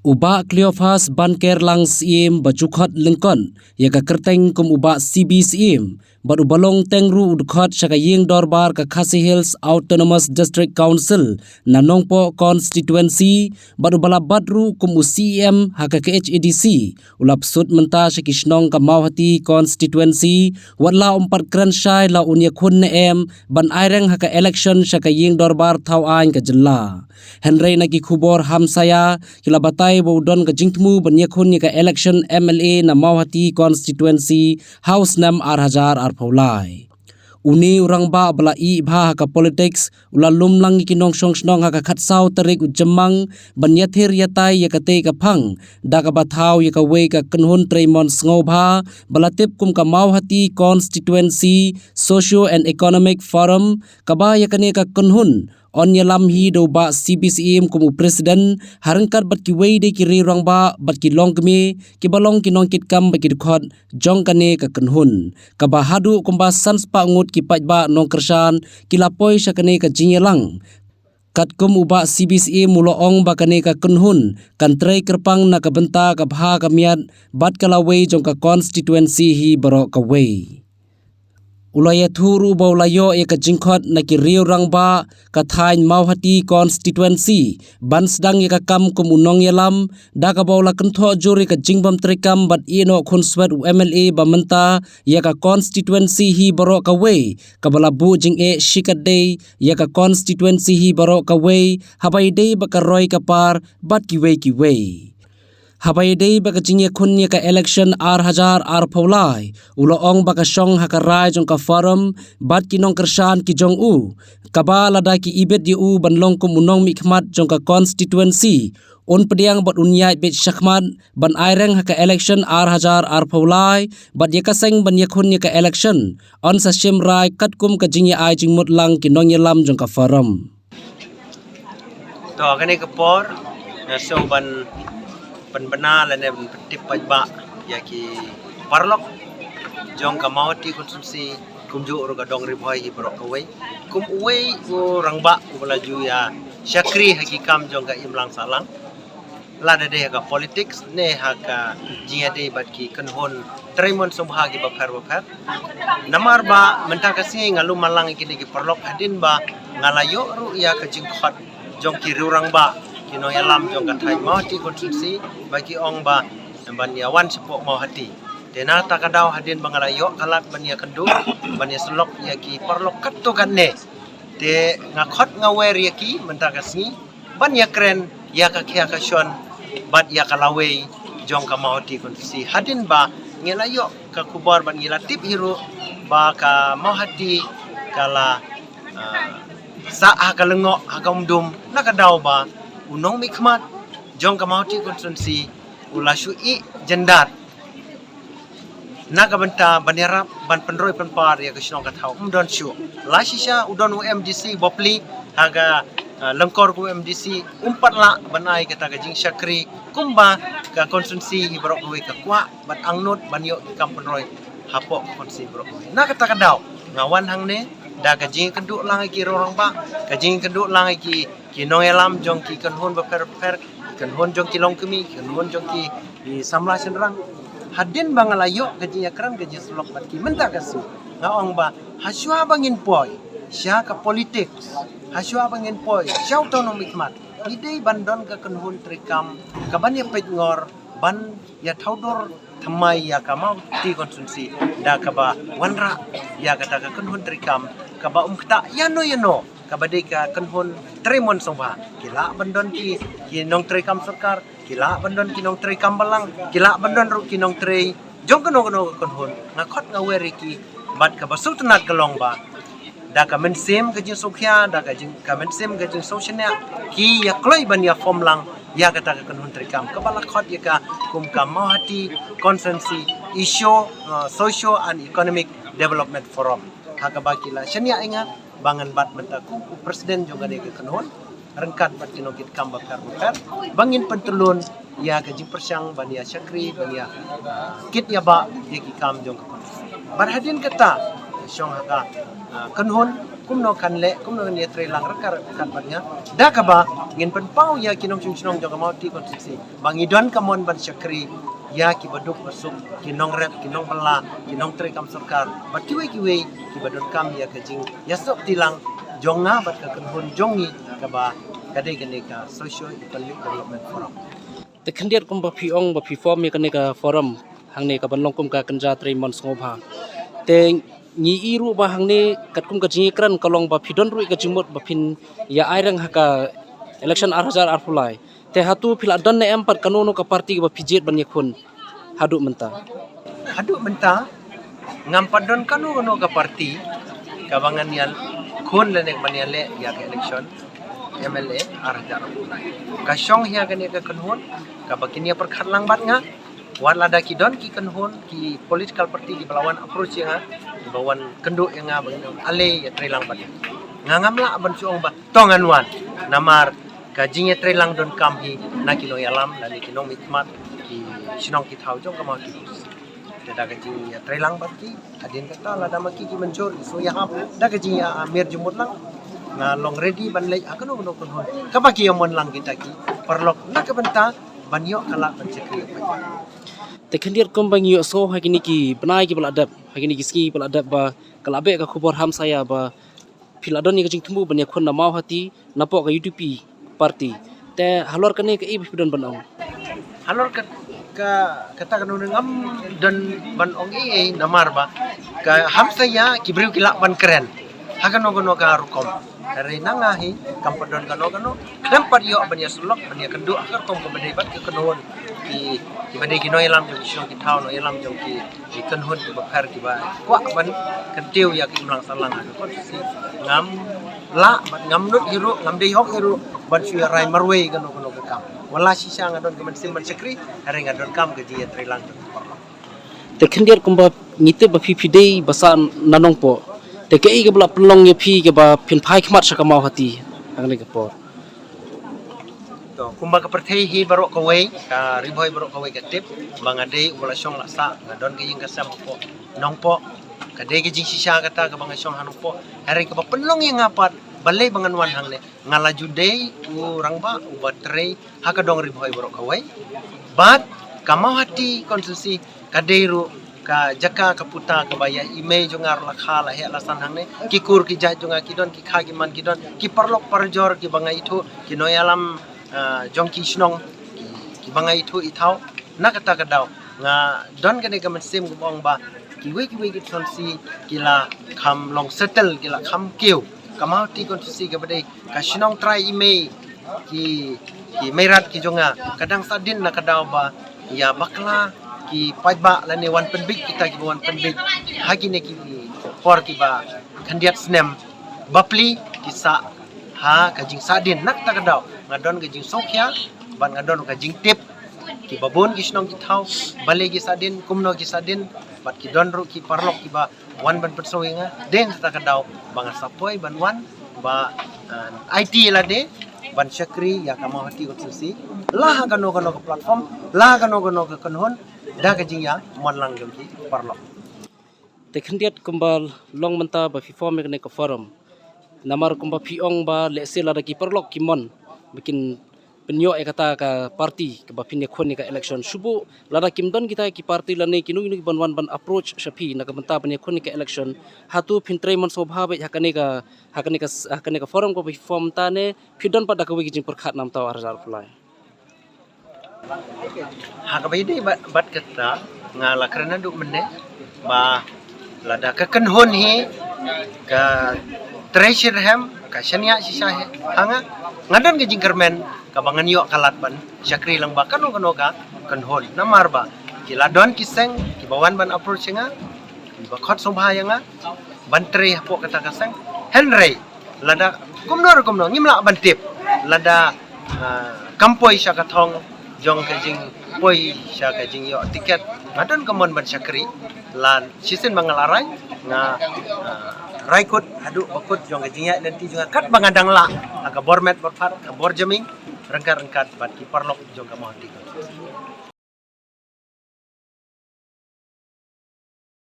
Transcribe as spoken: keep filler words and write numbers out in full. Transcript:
U Bah Cleophas Banker Lang Syiem ba ju khot lyngkot ïa ka kyrteng kum u Bah C B Syiem bad uba long teng ruh u dkhot sha ka ïing dorbar ka Khasi Hills Autonomous District Council na Nongpoh Constituency bad uba la bat ruh kum u C E M ha ka K H A D C u la pynshai mynta sha ki shnong ka Mawhati Constituency wat la um pat kren shai la un ïakhun ne em ban aireng ha ka election sha ka ïing dorbar thaw aiñ ka jylla. Hynrei na ki khubor hamsaïa ki la batai ba u don ka jingthmu ban ïakhun ïa ka election M L A na Mawhati Constituency ha u snem ar hajar arphew lai. Une u rangbah ba la ïeh bha ha ka politics u la lum lang ïa ki nongshong shnong ha ka khatsaw tarik u Jymmang ban ïathir ïatai ïa katei ka phang da kaba thaw ïa kawei ka kynhun treimon sngewbha ba la tip kum ka Mawhati Constituency Socio and Economic Forum, kaba ïa kane ka kynhun yn ïalam hi da u Bah C B Syiem kum u president, ha ryngkat bad kiwei de ki riew rangbah bad ki longkmie kiba long ki nongkitkam bad ki dkhot jong kane ka kynhun, kaba haduh kumba san spah ngut ki paidbah nongkyrshan ki la poi sha kane ka jingïalang. Katkum u Bah C B Syiem u la ong ba kane ka kynhun kan trei kyrpang na ka bynta ka bha ka miat bad ka lawei jong ka constituency hi baroh kawei. U la ïathuh ruh ba u la ïoh ïa ka jingkhot na ki riew rangbah ka thaiñ Mawhati Constituency ban sdang ïa ka kam kum u nongïalam, da kaba u la kynthoh jur ïa ka jingbym treikam bad ïehnoh khunswet u M L A ba mynta ïa ka constituency hi baroh kawei, kaba la buh jingeh shikatdei ïa ka constituency hi baroh kawei, haba ïadei bad ka roi ka par bad kiwei kiwei. Haba ïadei bad ka jingïakhun ïa ka election ar hajar arphew lai, u la ong ba ka shong ha ka rai jong ka Forum bad ki nongkyrshan ki jong u, kaba lada ki ibit ïa u ban long kum u nongmihkhmat jong ka constituency, un pdiang bad un ïaid beit shakhmat ban aireng ha ka election ar hajar arphew lai, bad ïa ka seng ban ïakhun ïa ka election yn sa shim rai katkum ka jingïa-ai jingmut lang ki nongïalam jong ka Forum. To kane ka por nga sngew ban pynbna lane ban pyntip paidbah ïa ki paralok jong ka Mawhati constituency kumjuh ruh ka Dong Ri Bhoi hi baroh kawei, kum uwei u rangbah uba la ju ïa shakri ha ki kam jong ka imlang sahlang. Lada dei ha ka politics ne ha ka jingïadei bad ki kynhun treimon sngewbha kiba pher ba pher. Namar ba mynta ka sngi nga lum lang ïa kine ki paralok hadien ba nga la ïoh ruh ïa ka jingkhot jong ki riew rangbah, ki nongïalam jong ka thaiñ Mawhati constituency, ba ki ong ba ban ïa wan shapoh Mawhati. Te na kata ka daw hadien ba nga la ïoh ka lad ban ïa kynduh, ban ïa sylok ïa ki paralok katto katne, te nga khot nga wer ïa ki mynta ka sngi ban ïa kren ïa ka khia ka shon bad ïa ka lawei jong ka Mawhati constituency. Hadien ba ngi la ïoh ka khubor bad ngi la tip hi ruh ba ka Mawhati ka la, ah, sah ha ka lyngngoh ha ka umdum na ka daw ba u nongmihkhmat jong ka Mawhati constituency u la shu ïeh jyndat na ka bynta ban ïarap ban pynroi pynpar ïa ka shnong ka thaw. Um don shuh. La shisha u don u M D C bapli ha ka, ah, lyngkor ka M D C, um pat lah ban ai kata ka jingshakri kumba ka constituency hi baroh kawei ka kwah bad angnud ban ïoh ki kam pynroi hapoh ka constituency baroh kawei. Na kata ka daw nga wan hangne da ka jingkynduh lang ïa ki riew rangbah, ka jingkynduh lang ïa ki, ki nongïalam jong ki kynhun bapher bapher, kynhun jong ki longkmie, kynhun jong ki, ki samla shynrang. Hadien ba nga la ïoh ka jingïakren ka jingsylok bad ki mynta ka sngi, nga ong ba hashwa ba ngin poi sha ka politics, hashwa ba ngin poi sha uta u nongmihkhmat, ngi dei ban don ka kynhun treikam kaban ïa peit ngor ban ïa thaw dur thymmai ïa ka Mawhati constituency da kaba wanrah ïa kata ka kynhun treikam kaba um ktah ïano ïano, kaba dei ka kynhun treimon sngewbha. Ki lah ban don ki, ki nongtreikam sorkar, ki lah ban don ki nongtreikam balang, ki lah ban don ruh ki nongtrei jong kano kano ka kynhun. Nga khot nga wer ïa ki bad kaba sngewtynnat ka long ba da ka mynsiem ka jingsngewkhia, da ka jing, ka mynsiem ka jingsngewshaniah, ki ïa kloi ban ïa form lang ïa kata ka kynhun treikam kaba la khot ïa ka kum ka Mawhati Constituency Issue, uh, Socio and Economic Development Forum. Ha kaba ki la shaniah ïa nga ba ngan bat mynta kum u president jong kane ka kynhun ryngkat bad ki nongkitkam bapher bapher ba ngin pyntyllun ïa ka jingpyrshang ban ïa shakri, ban ïa, ah, kit ïa ba ïa ki kam jong ka constituency. Bad hadien kata shong ha ka, ah, kynhun Kumno kan leh, kumno kan ïatreilang ryngkat ryngkat bad nga. Da kaba ngin pynpaw ïa ki nongshong shnong jong ka Mawhati constituency ba ngi don ka mon ban shakri ïa ki baduk basuk, ki nongrep, ki nongbylla, ki nongtrei kam sorkar bad kiwei kiwei kiba donkam ïa ka jingïasnoh kti lang jong nga bad ka kynhun jong ngi kaba ka dei kane ka socio economic development forum. Te khyndiat kumba phi ong ba phi form ïa kane ka forum hangne kaban long kum ka kynja trei mon sngewbha. Te ngi i ruh ba hangne katkum ka jingïakren ka long ba phi don ruh ïa ka jingmut ba phin ïa ai reng ha ka election ar hajar arphew lai. Te hato phi la don ne em pat kano kano ka party ba phi jied ban ïakhun haduh mynta? Haduh mynta ngam pat don kano kano ka party kaba ngan ïakhun lane ban ïaleh ïa ka election M L A ar hajar arphew lai. Ka shong hi ha kane ka kynhun kaba kin ïa pyrkhat lang bad nga. Wat lada ki don ki kynhun, ki political party kiba la wan approach ïa nga, kiba wan kynduh ïa nga ba ngin ale ïatreilang bad nga. Nga ngam lah ban shu ong ba to ngan wan. Namar ka jingïatreilang donkam hi na ki nongïalam lane ki nongmihkhmat, ki shnong ki thaw jong ka Mawhati. Te da ka jingïatreilang bad ki, hadien kata lada ma ki ki mynjur, ki shu ïahap da ka jingïamir jingmut lang, nga long ready ban leit ha kano kano kynhun kaba ki ïamon lang kita ki paralok na ka bynta ban ïoh ka lad ban shakri ïa phi. Te khyndiat kumba ngi ïohsngew ha kine ki bnai kiba la dep, ha kine ki sngi ba la dep ba ka la beh ka khubor hamsaïa ba phi la don ïa ka jingthmu ban ïakhun na Mawhati napoh ka U D P party. Te halor kane kaei ba phi don ban ong? Halor ka, ka, kata kano ngam don ban ong ei ei namar ba ka hamsaïa ki briew ki lah ban kren ha kano kano ka rukom. Hynrei na nga hi kam pat don kano kano, khlem pat ïoh ban ïasyllok ban ïakynduh ha ka rukom kaba dei bad ka kynhun ki, kiba dei ki nongïalam jong ki shnong ki thaw, nongïalam jong ki ki kynhun kiba pher kiba kwah ban kyntiew ïa ka imlang sahlang ha ka constituency. Ngam lah bad ngam nud hi ruh, ngam dei hok hi ruh ban shu ïa rai marwei kano kano ka kam. Wat la shisha nga don ka mynsiem ban shakri, hynrei nga donkam ka jingïatreilang jong ki paralok. Te khyndiat kumba ngi tip ba phi phi dei ba sah na Nongpoh. Te kaei kaba la pynlong ïa phi kaba phin phai khmat sha ka Mawhati ha kane ka por? To, kumba ka pyrthei hi baroh kawei, ka Ri Bhoi baroh kawei ka tip ba nga dei uba la shong la sah, nga don ka ïing ka sem hapoh Nongpoh. Ka dei ka jingshisha kata kaba nga shong ha Nongpoh. Hynrei kaba pynlong ïa nga pat balei ba ngan wan hangne, nga la ju dei u rangbah uba trei ha ka dong Ri Bhoi baroh kawei. Bad ka Mawhati constituency ka dei ruh ka jaka ka puta kaba ïa i mei jong nga ruh la kha la heh la san hangne. Ki kur ki jait jong nga ki don, ki kha ki man ki don, ki paralok parajor kiba nga ithuh, ki nongïalam, ah, jong ki shnong ki, kiba nga ithuh i thaw. Na kata ka daw nga don kane ka mynsiem kaba ong ba kiwei kiwei ki thon si ki la kham long settle, ki la kham kiew. Ka Mawhati constituency kaba dei ka shnong trai i mei, ki, ki meirat ki jong nga, ka dang sahdien na ka daw ba ïa bakla ki paidbah lane wan pynbiej kita kiba wan pynbiej ha kine ki por kiba khyndiat snem bapli ki sah ha ka jingsahdien. Na kata ka daw nga don ka jingsngewkhia bad nga don ka jingtip kiba bun ki shnong ki thaw balei ki sahdien, kumno ki sahdien, bad ki don ruh ki paralok kiba wan ban pynsngew ïa nga. Dei na kata ka daw ba nga sa poi ban wan ba, ah, aiti lade ban shakri ïa ka Mawhati constituency la ha kano kano ka platform, la ha kano kano ka kynhun, da ka jingïamonlang jong ki paralok. Te khyndiat kumba long mynta ba phi form ïa kane ka forum, namar kumba phi ong ba lehse lada ki paralok ki mon ba kin pynïoh ïa kata ka party kaba phin ïakhun ïa ka election. Shu buh lada kim don kita ki party lane kino kino kiban wan ban approach sha phi na ka bynta ban ïakhun ïa ka election, hato phin trei mon sngewbha beit ha kane ka, ha kane ka, ha kane ka forum kaba phi form mynta ne phi don pat da kawei ka jingpyrkhat namar ta ar hajar arphew lai? Ha kaba ïadei bad, bad kata nga la kren naduh mynne ba lada ka kynhun hi ka trei shitrhem, ka shaniah shisha hi ha nga, nga don ka jingkyrmen kaba ngan ïoh ka lad ban shakri lang bad kano kano ka kynhun. Namar ba ki la don ki seng kiba wan ban approach ïa nga, kiba khot sngewbha ïa nga ban trei hapoh kata ka seng. Hynrei lada kumno re kumno ngim lah ban tip, lada, ah, kam poi sha ka thong jong ka jingpoi sha ka jingïoh tiket, nga don ka mon ban shakri. La shisien ba nga la rai, nga, ah, rai kut haduh ba kut jong ka jingïaid lynti jong nga katba nga dang lah ha ka bor met bor phad, ka bor jingmih, ryngkat ryngkat bad ki paralok jong ka Mawhati.